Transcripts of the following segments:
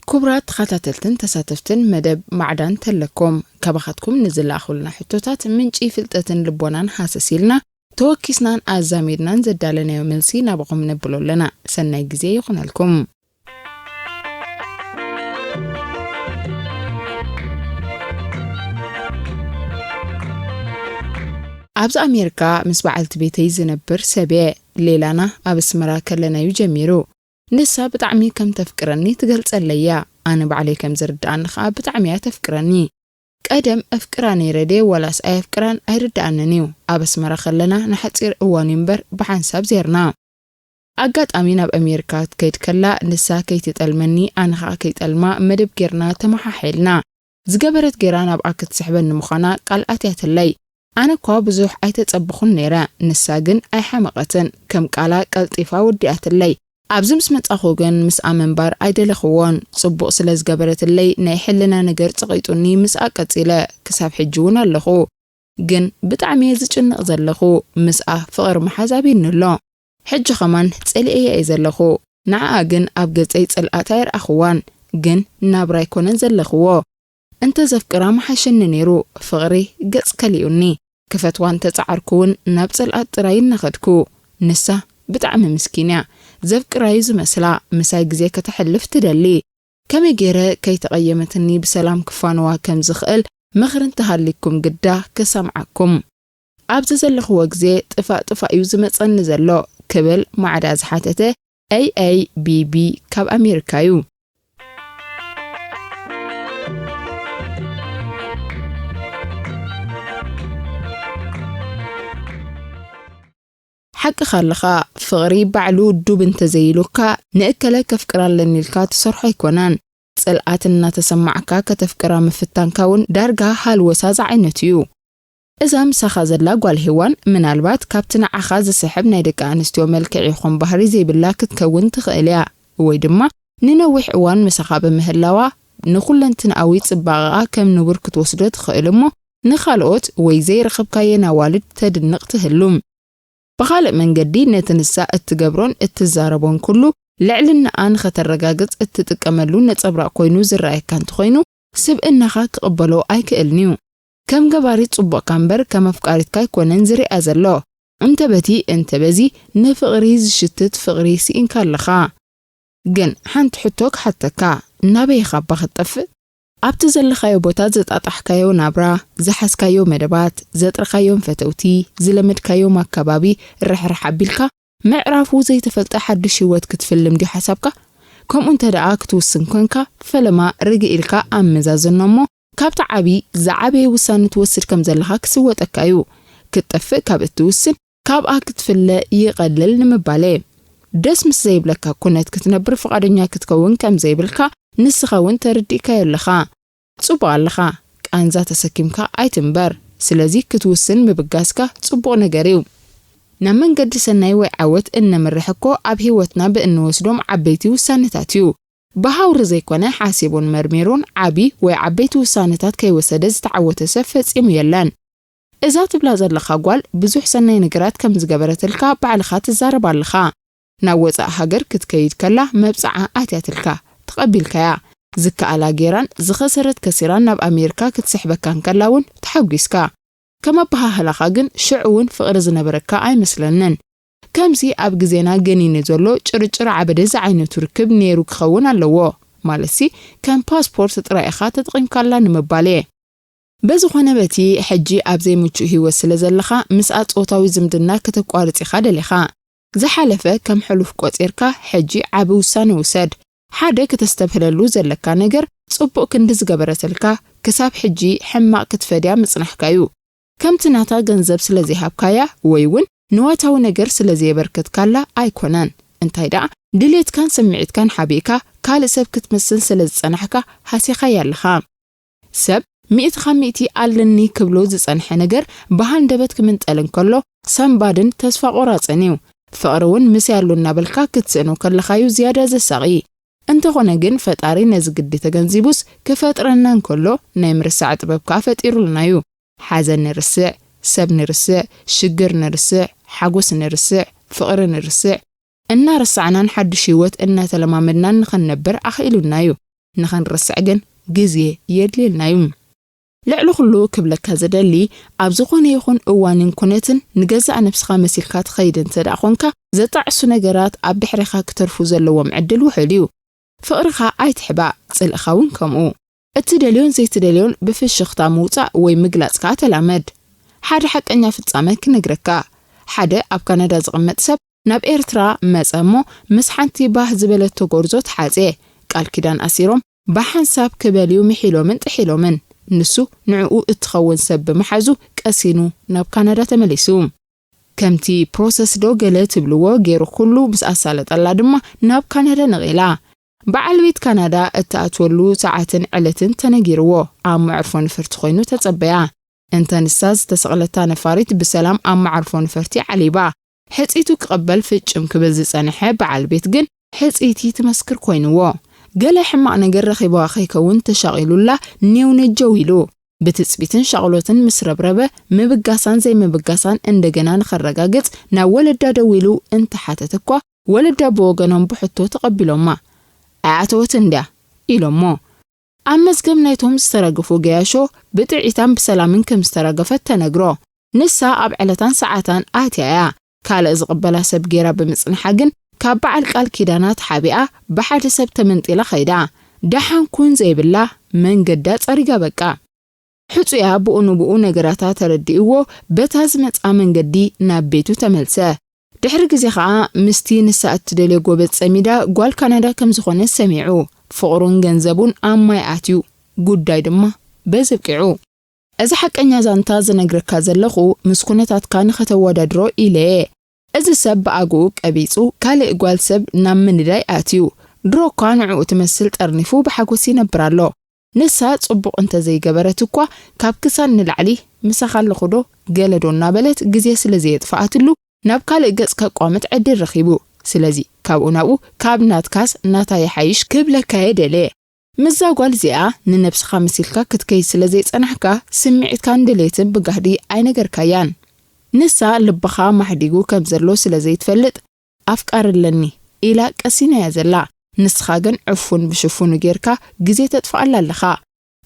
ክቡራት ተኸታተልትን ተሳተፍትን መደብ ማዕዳ እንተለኩም፣ ካባኻትኩም ንዝለኣኹልና ሕቶታት ምንጪ ፍልጠትን ልቦናን ሃሰስ ኢልና፣ ተወኪስናን ኣዛሚድናን ዘዳለናዮ መልሲ ናባኹም ነብሎ ኣለና። ሰናይ ግዜ ይኹነልኩም። ኣብዚ ኣሜሪካ ምስ በዓልቲ ቤተይ ዝነብር ሰብ እየ። ሌላና ኣብ ኣስመራ ከለና እዩ ጀሚሩ። ንሳ ብጣዕሚ ከም ተፍቅረኒ ትገልጸለይ እያ። ኣነ ባዕለይ ከም ዝርድኣኒ ኸኣ ብጣዕሚ እያ ተፍቅረኒ። ቀደም እፍቅራ ነይረ ድየ ዋላስ ኣየፍቅራን ኣይርድኣንን እዩ። ኣብ ኣስመራ ከለና ንሓጺር እዋን እዩ እምበር ብሓንሳብ ዜርና። ኣጋጣሚ ናብ ኣሜሪካ ክትከይድ ከላ ንሳ ከይትጠልመኒ ኣነ ኸኣ ከይጠልማ መደብ ጌርና ተመሓሓልና። ዝገበረት ጌራ ናብኣ ክትስሕበኒ ምዃና ቃል ኣትያትለይ። ኣነ እኳ ብዙሕ ኣይተጸበኹን ነይረ፣ ንሳ ግን ኣይሓመቐትን፣ ከም ቃላ ቀልጢፋ ወዲኣትለይ። ኣብዚ ምስ መጻኹ ግን ምስኣ ምንባር ኣይደለኽዎን። ጽቡቕ ስለ ዝገበረትለይ ናይ ሕልና ነገር ጸቒጡኒ ምስኣ ቀጺለ። ክሳብ ሕጂ እውን ኣለኹ። ግን ብጣዕሚ እየ ዝጭነቕ ዘለኹ። ምስኣ ፍቕሪ ምሓዝ ኣብዩኒ ኣሎ። ሕጂ ኸማን ጸሊኤያ እየ ዘለኹ። ንዓኣ ግን ኣብ ገጸይ ጽልኣት ኣይረኣኽዋን። ግን ናብራ ኣይኮነን ዘለኽዎ። እንተ ዘፍቅራ ምሓሸኒ ነይሩ። ፍቕሪ ገጽ ከሊኡኒ። ክፈትዋ እንተ ጸዓርኩ እውን ናብ ጽልኣት ጥራይ እናኸድኩ። ንሳ ብጣዕሚ ምስኪን እያ። ዘፍቅራ እዩ ዝመስላ። ምሳይ ግዜ ከተሕልፍ ትደሊ። ከመይ ገይረ ከይተቐየመትኒ ብሰላም ክፋንዋ ከም ዝኽእል ምኽሪ እንተሃልይኩም ግዳ ክሰምዓኩም። ኣብዚ ዘለኽዎ ግዜ ጥፋእ ጥፋእ እዩ ዝመጸኒ ዘሎ ክብል ማዕዳ ዝሓተተ ኤይ ኤይ ቢ ቢ ካብ ኣሜሪካ እዩ። ሓቅኻ ኣለኻ፣ ፍቕሪ ባዕሉ ዱብ እንተዘይኢሉካ ንእከለ ከፍቅራ ኣለኒ ኢልካ ትሰርሖ ኣይኮነን። ጽልኣት እናተሰማዕካ ከተፍቅራ ምፍታንካ እውን ዳርጋ ሃልወሳ ዝዓይነቱ እዩ። እዛ ምሳኻ ዘላ ጓል ሄዋን ምናልባት ካብቲ ንዓኻ ዝስሕብ ናይ ደቂ ኣንስትዮ መልክዕ ይኹን ባህሪ ዘይብላ ክትከውን ትኽእል እያ። ወይ ድማ ንነዊሕ እዋን ምሳኻ ብምህላዋ ንኹለንትንኣዊ ጽባቐኣ ከም ንቡር ክትወስዶ ትኽእል እሞ ንኻልኦት ወይ ዘይረኸብካየን ኣዋልድ ተድንቕ ትህሉ። ብኻልእ መንገዲ ነቲ ንሳ እትገብሮን እትዛረቦን ኩሉ ልዕልናኣ ንኸተረጋግጽ እትጥቀመሉ ነጸብራቕ ኮይኑ ዝረኣየካ እንተኾይኑ ስብእናኻ ክቕበሎ ኣይክእልን እዩ። ከም ገባሪት ጽቡቕካ እምበር ከም ኣፍቃሪትካ ኣይኮነን ዝሪኣ ዘሎ። እንተ በቲ እንተ በዚ ንፍቕሪ ዝሽትት ፍቕሪ ስኢንካ ኣለኻ። ግን ሓንቲ ሕቶ ክሓተካ፣ ናበይ ኢኻ እባ ክትጠፍእ? ኣብቲ ዘለኻዮ ቦታ ዘጣጣሕካዮ ናብራ፣ ዝሓዝካዮ መደባት፣ ዘጥረኻዮም ፈተውቲ፣ ዝለመድካዮም ኣከባቢ ርሕርሕ ኣቢልካ ምዕራፉ ዘይተፈልጠ ሓድሽ ህይወት ክትፍልም ድዩ ሓሳብካ? ከምኡ እንተ ደኣ ክትውስን ኮንካ ፈለማ ርግእ ኢልካ ኣመዛዝኖ እሞ ካብቲ ዓቢ ዝዓበየ ውሳነ ትወስድ ከም ዘለኻ ክስወጠካ እዩ። ክትጠፍእ ካብ እትውስን ካብኣ ክትፍለ ይቐልል ንምባል እየ። ደስ ምስ ዘይብለካ ኩነት ክትነብር ፍቓደኛ ክትከውን ከም ዘይብልካ ንስኻ እውን ተረዲእካዮ ኣለኻ። ጽቡቕ ኣለኻ፣ ቃንዛ ተሰኪምካ ኣይትንበር። ስለዚ ክትውስን ምብጋስካ ጽቡቕ ነገር እዩ። ናብ መንገዲ ሰናይ ወይ ዓወት እነምርሕ እኮ ኣብ ህይወትና ብእንወስዶም ዓበይቲ ውሳነታት እዩ። ብሃውሪ ዘይኮነ ሓሲቡን መርሚሩን ዓቢ ወይ ዓበይቲ ውሳነታት ከይወሰደ ዝተዓወተ ሰብ ፈጺሙ የለን። እዛ ትብላ ዘለኻ ጓል ብዙሕ ሰናይ ነገራት ከም ዝገበረትልካ ባዕልኻ ትዛረብ ኣለኻ። ናብ ወጻእ ሃገር ክትከይድ ከላ መብጽዓ ኣትያትልካ፣ ተቐቢልካያ። ዝከኣላ ጌራን ዝኸሰረት ከሲራን ናብ ኣሜሪካ ክትስሕበካ እንከላ እውን ተሓጒስካ። ከም ኣበሃህላኻ ግን ሽዑ እውን ፍቕሪ ዝነበረካ ኣይመስለንን። ከምዚ ኣብ ግዜና ገኒኑ ዘሎ ጭርጭር ዓበደ ዝዓይነቱ ርክብ ነይሩ ክኸውን ኣለዎ። ማለትሲ ከም ፓስፖርት ጥራይ ኢኻ ተጠቒምካላ ንምባል እየ። በዝኾነ በቲ ሕጂ ኣብ ዘይምቹእ ህይወት ስለ ዘለኻ ምስኣ ጾታዊ ዝምድና ከተቋርጽ ኢኻ ደሊኻ። ዝሓለፈ ከም ሕሉፍ ቆጺርካ ሕጂ ዓቢ ውሳነ ውሰድ። ሓደ ከተስተብህለሉ ዘለካ ነገር ጽቡቕ ክንዲ ዝገበረትልካ ክሳብ ሕጂ ሕማቕ ክትፈድያ ምጽናሕካ'ዩ። ከምቲ ናታ ገንዘብ ስለ ዘይሃብካያ ወይ እውን ንዋታዊ ነገር ስለ ዘየበርከትካላ ኣይኮነን። እንታይ ደኣ ድሌትካን ስምዒትካን ሓቢእካ ካልእ ሰብ ክትመስል ስለ ዝጸናሕካ ሃሲኻያ ኣለኻ። ሰብ ሚእቲ ካብ ሚእቲ ኣለኒ ክብሎ ዝጸንሐ ነገር ብሃንደበት ክምንጠል እንከሎ ሰንባድን ተስፋ ቆራጽን እዩ። ፍቕሪ እውን ምስይ ኣሎ እናበልካ ክትስእኖ ከለኻ'ዩ ዝያዳ ዘሳቒ። እንተኾነ ግን ፈጣሪ ነዚ ግዲ ተገንዚቡስ ክፈጥረና እንከሎ ናይ ምርሳዕ ጥበብ ከኣ ፈጢሩልና እዩ። ሓዘን ንርስዕ፣ ሰብ ንርስዕ፣ ሽግር ንርስዕ፣ ሓጎስ ንርስዕ፣ ፍቕሪ ንርስዕ፣ እናረሳዕናን ሓድሽ ህይወት እናተለማመድናን ንኸንነብር ኣኽኢሉና እዩ። ንኸንረስዕ ግን ግዜ የድልየልና እዩ። ልዕሊ ኩሉ ክብለካ ዝደሊ፣ ኣብ ዝኾነ ይኹን እዋንን ኩነትን ንገዛእ ነብስኻ መሲልካ ትኸይድ እንተ ደኣ ኾንካ፣ ዘጣዕሱ ነገራት ኣብ ድሕሬኻ ክተርፉ ዘለዎም ዕድል ውሑድ እዩ። ፍቕርኻ ኣይትሕባእ፣ ጽልእኻ እውን ከምኡ። እትደልዮን ዘይትደልዮን ብፍሽኽታ ምውጻእ ወይ ምግላጽ ከኣ ተላመድ። ሓደ ሓቀኛ ፍጻመ ክነግረካ። ሓደ ኣብ ካናዳ ዝቕመጥ ሰብ ናብ ኤርትራ መጸ እሞ ምስ ሓንቲ ባህ ዝበለቶ ጎርዞ ተሓጽየ። ቃል ኪዳን ኣሲሮም ብሓንሳብ ክበልዩ ምሒሎምን ጥሒሎምን። ንሱ ንዕኡ እትኸውን ሰብ ብምሓዙ ቀሲኑ ናብ ካናዳ ተመሊሱ። ከምቲ ፕሮሰስ ዶ ገለ ትብልዎ ገይሩ ኩሉ ምስ ኣሳለጠላ ድማ ናብ ካናዳ ነቒላ። በዓል ቤት ካናዳ እትኣትወሉ ሰዓትን ዕለትን ተነጊርዎ ኣብ መዕርፎ ነፈርቲ ኮይኑ ተጸበያ። እንተ ንሳ ዝተሰቕለታ ነፋሪት ብሰላም ኣብ መዓርፎ ነፈርቲ ዓሊባ። ሕጽይቱ ክቕበል ፍጭም ክብል ዝጸንሐ በዓል ቤት ግን ሕጽይቲ ትመስክር ኮይንዎ። ገለ ሕማቕ ነገር ረኺባ ከይከውን ተሻቒሉላ ኔው ነጀው ኢሉ። ብትጽቢትን ሻቕሎትን ምስ ረብረበ ምብጋሳን ዘይምብጋሳን እንደገና ንኸረጋግጽ ናብ ወለዳ ደዊሉ እንተሓተተ እኳ ወለዳ ብወገኖም ብሕቶ ተቐቢሎማ። ኣይኣተወትን ድያ ኢሎሞ። ኣብ መዝገብ ናይቶም ዝተራገፉ ገያሾ ብጥዒታን ብሰላምን ከም ዝተራገፈት ተነግሮ። ንሳ ኣብ ዕለታን ሰዓታን ኣትያ እያ። ካልእ ዝቕበላ ሰብ ገይራ ብምጽንሓ ግን ካብ በዓል ቃል ኪዳና ተሓቢኣ ብሓደ ሰብ ተመንጢላ ኸይዳ። ደሓን ኩን ዘይብላ መንገዳ ጸሪጋ በቃ። ሕጹያ ብኡ ንብኡ ነገራታ ተረዲእዎ በታ ዝመጽኣ መንገዲ ናብ ቤቱ ተመልሰ። ድሕሪ ግዜ ኸኣ ምስቲ ንሳ እትደልዮ ጎበዝ ጸሚዳ ጓል ካናዳ ከም ዝኾነት ሰሚዑ። ፍቕሩን ገንዘቡን ኣብ ማይ ኣትዩ። ጉዳይ ድማ በዚ ኣብቂዑ። እዚ ሓቀኛ ዛንታ ዝነግረካ ዘለኹ ምስ ኩነታትካ ንኸተወዳድሮ ኢለ እየ። እዚ ሰብ ብኣግኡ ቀቢጹ ካልእ ጓል ሰብ ናብ ምንዳይ ኣትዩ። ድሮ እኳ ንዕኡ ትመስል ጠርኒፉ ብሓጎስ ይነብር ኣሎ። ንሳ ጽቡቕ እንተ ዘይገበረት እኳ ካብ ክሳድ ንላዕሊ ምሳኻ ኣለኹ ዶ ገለ ዶ እናበለት ግዜ ስለ ዘየጥፍኣትሉ ናብ ካልእ ገጽ ከቋምት ዕድል ረኺቡ። ስለዚ ካብኡ ናብኡ ካብ ናትካስ ናታ ይሓይሽ ክብለካ እየ ደልየ። ምስዛ ጓል እዚኣ ንነብስኻ መሲልካ ክትከይድ ስለ ዘይጸናሕካ ስምዒትካን ድሌትን ብጋህዲ ኣይነገርካያን። ንሳ ልብኻ ማሕዲጉ ከም ዘሎ ስለ ዘይትፈልጥ ኣፍቃሪ ኣለኒ ኢላ ቀሲናያ ዘላ። ንስኻ ግን ዕፉን ብሽፉኑ ጌርካ ግዜ ተጥፍኣላ ኣለኻ።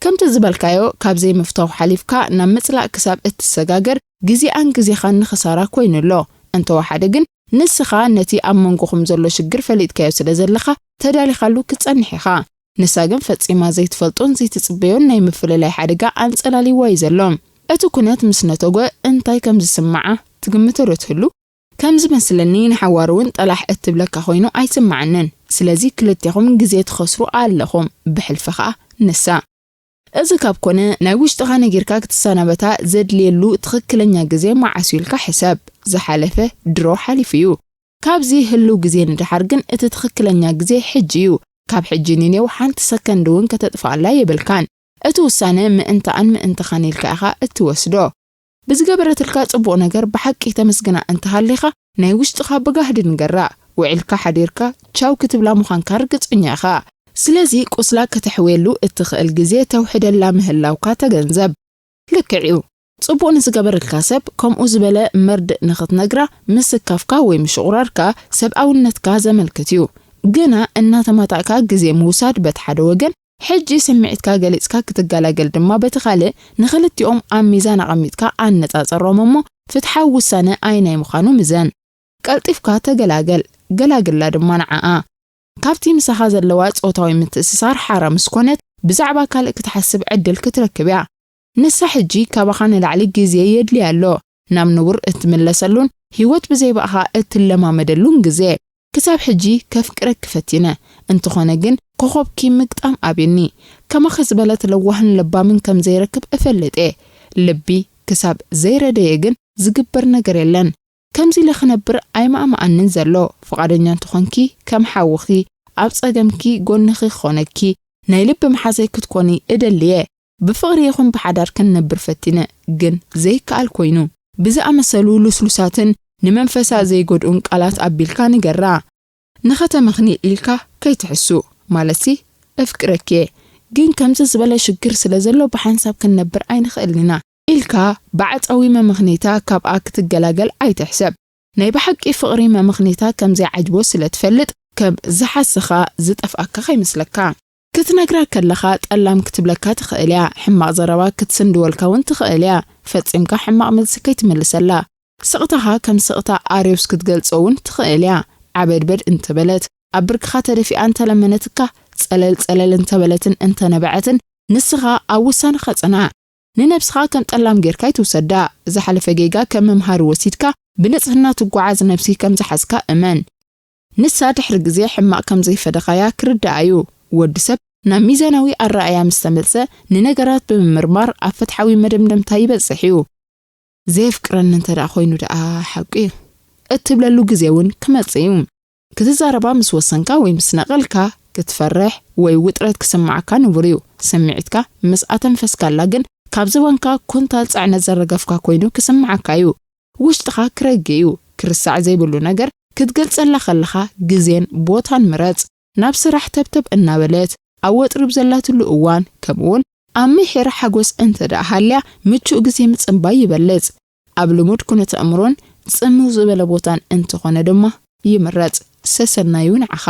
ከምቲ ዝበልካዮ ካብ ዘይምፍታው ሓሊፍካ ናብ ምጽላእ ክሳብ እትሰጋገር ግዜኣን ግዜኻን ንኽሳራ ኮይኑ ኣሎ። እንተወሓደ ግን ንስኻ ነቲ ኣብ መንጎኹም ዘሎ ሽግር ፈሊጥካዮ ስለ ዘለኻ ተዳሊኻሉ ክትጸንሕ ኢኻ። ንሳ ግን ፈጺማ ዘይትፈልጦን ዘይትጽበዮን ናይ ምፍልላይ ሓደጋ ኣንጸላሊዋ እዩ ዘሎ። እቲ ኩነት ምስ ነተጎ እንታይ ከም ዝስምዓ ትግምቶ ዶ ትህሉ? ከም ዝመስለኒ ንሓዋሩ እውን ጠላሕ እትብለካ ኮይኑ ኣይስምዓንን። ስለዚ ክልቴኹም ግዜ ትኸስሩ ኣለኹም፣ ብሕልፊ ኸኣ ንሳ። እዚ ካብ ኮነ ናይ ውሽጥኻ ነጊርካ ክትሰናበታ ዘድልየሉ ትኽክለኛ ግዜ መዓስ እዩ ኢልካ ሕሰብ። ዝሓለፈ ድሮ ሓሊፉ እዩ። ካብዚ ህልው ግዜ ንደሓር ግን እቲ ትኽክለኛ ግዜ ሕጂ እዩ። ካብ ሕጂ ንኔው ሓንቲ ሰከንድ እውን ከተጥፍኣላ የብልካን። እቲ ውሳነ ምእንታኣን ምእንትኻን ኢልካ ኢኻ እትወስዶ። ብዝገበረትልካ ጽቡቕ ነገር ብሓቂ ተመስግና እንተሃሊኻ ናይ ውሽጥኻ ብጋህዲ ንገራ። ውዒልካ ሓዲርካ ቻው ክትብላ ምዃንካ ርግጸኛ ኢኻ። ስለዚ ቁስላ ከተሕውየሉ እትኽእል ግዜ ተውሕደላ ምህላውካ ተገንዘብ። ልክዕ እዩ። ጽቡቕ ንዝገበረልካ ሰብ ከምኡ ዝበለ መርድእ ንኽትነግራ ምስካፍካ ወይ ምሽቑራርካ ሰብኣውነትካ ዘመልክት እዩ። ግና እናተማታእካ ግዜ ምውሳድ በቲ ሓደ ወገን፣ ሕጂ ስምዒትካ ገሊጽካ ክትገላገል ድማ በቲ ካልእ፣ ንኽልቲኦም ኣብ ሚዛን ኣቐሚጥካ ኣነጻጽሮም እሞ ፍትሓዊ ውሳነ ኣየናይ ምዃኑ ምዘን። ቀልጢፍካ ተገላገል፣ ገላግላ ድማ ንዓኣ። ካብቲ ምሳኻ ዘለዋ ጾታዊ ምትእስሳር ሓራ ምስ ኮነት፣ ብዛዕባ ካልእ ክትሓስብ ዕድል ክትረክብ እያ። ንሳ ሕጂ ካባኻ ንላዕሊ ግዜ የድልያ ኣሎ፣ ናብ ንቡር እትምለሰሉን ህይወት ብዘይ ብኣኻ እትለማመደሉን ግዜ። ክሳብ ሕጂ ከፍቅረኪ ፈቲነ፣ እንተኾነ ግን ኮኾብኪ ምግጣም ኣብዩኒ። ከማኺ ዝበለት ለዋህን ለባምን ከም ዘይረክብ እፈልጥ እየ። ልቢ ክሳብ ዘይረደየ ግን ዝግበር ነገር የለን። ከምዚ ኢለ ክነብር ኣይማእማኣንን ዘሎ። ፍቓደኛ እንተኾንኪ ከም ሓውኺ ኣብ ጸገምኪ ጎንኺ ክኾነኪ፣ ናይ ልቢ መሓዘይ ክትኮኒ እደሊ እየ። ብፍቕሪ ይኹን ብሓዳር ክንነብር ፈቲነ፣ ግን ዘይከኣል ኮይኑ። ብዝኣመሰሉ ልስሉሳትን ንመንፈሳ ዘይጎድኡን ቃላት ኣቢልካ ንገራ። ንኸተመኽኒ ኢልካ ከይትሕሱ፣ ማለትሲ፣ "እፍቅረኪ እየ፣ ግን ከምዚ ዝበለ ሽግር ስለ ዘሎ ብሓንሳብ ክንነብር ኣይንኽእልን ኢና" ኢልካ ብዓጻዊ መመኽኒታ ካብኣ ክትገላገል ኣይትሕሰብ። ናይ ብሓቂ ፍቕሪ መመኽኒታ ከም ዘይዓጅቦ ስለ ትፈልጥ፣ ከም ዝሓስኻ ዝጠፍኣካ ከይመስለካ። ክትነግራ ከለኻ ጠላም ክትብለካ ትኽእል እያ። ሕማቕ ዘረባ ክትስንድወልካ እውን ትኽእል እያ። ፈጺምካ ሕማቕ መልሲ ከይትምልሰላ። ስቕታኻ ከም ስቕታ ኣርዮስ ክትገልጾ እውን ትኽእል እያ። ዓበድበድ እንተበለት፣ ኣብ ብርክኻ ተደፊኣ እንተለመነትካ፣ ጸለል ጸለል እንተበለትን እንተነበዐትን፣ ንስኻ ኣብ ውሳነኻ ጽናዕ። ንነብስኻ ከም ጠላም ጌርካ ኣይትውሰዳ። ዝሓለፈ ጌጋ ከም መምሃሪ ወሲድካ፣ ብንጽህና ትጓዓዝ ነብሲ ከም ዝሓዝካ እመን። ንሳ ድሕሪ ግዜ ሕማቕ ከም ዘይፈደኻያ ክርድኣ እዩ። ወዲ ሰብ ናብ ሚዛናዊ ኣረኣእያ ምስ ተመልሰ፣ ንነገራት ብምምርማር ኣብ ፍትሓዊ መደምደምታ ይበጽሕ እዩ። "ዘየፍቅረኒ እንተ ደኣ ኮይኑ ደኣ ሓቁ እዩ" እትብለሉ ግዜ እውን ክመጽእ እዩ። ክትዛረባ ምስ ወሰንካ ወይ ምስ ነቐልካ፣ ክትፈርሕ ወይ ውጥረት ክስምዓካ ንቡር እዩ። ስምዒትካ ምስ ኣተንፈስካላ ግን፣ ካብ ዝባንካ ኩንታል ጽዕነት ዘረገፍካ ኮይኑ ክስምዓካ እዩ። ውሽጥኻ ክረግእ እዩ። ክርሳዕ ዘይብሉ ነገር ክትገልጸላ ከለኻ፣ ግዜን ቦታን ምረጽ። ናብ ስራሕ ተብተብ እናበለት፣ ኣብ ወጥሪ ብዘላትሉ እዋን፣ ከምኡውን ኣብ ምሒር ሓጎስ እንተ ደኣ ሃልያ፣ ምቹእ ግዜ ምጽንባይ ይበልጽ። ኣብ ልሙድ ኩነተ ኣእምሮን ጽምው ዝበለ ቦታን እንተኾነ ድማ ይምረጽ። ሰሰናዩ ንዓኻ።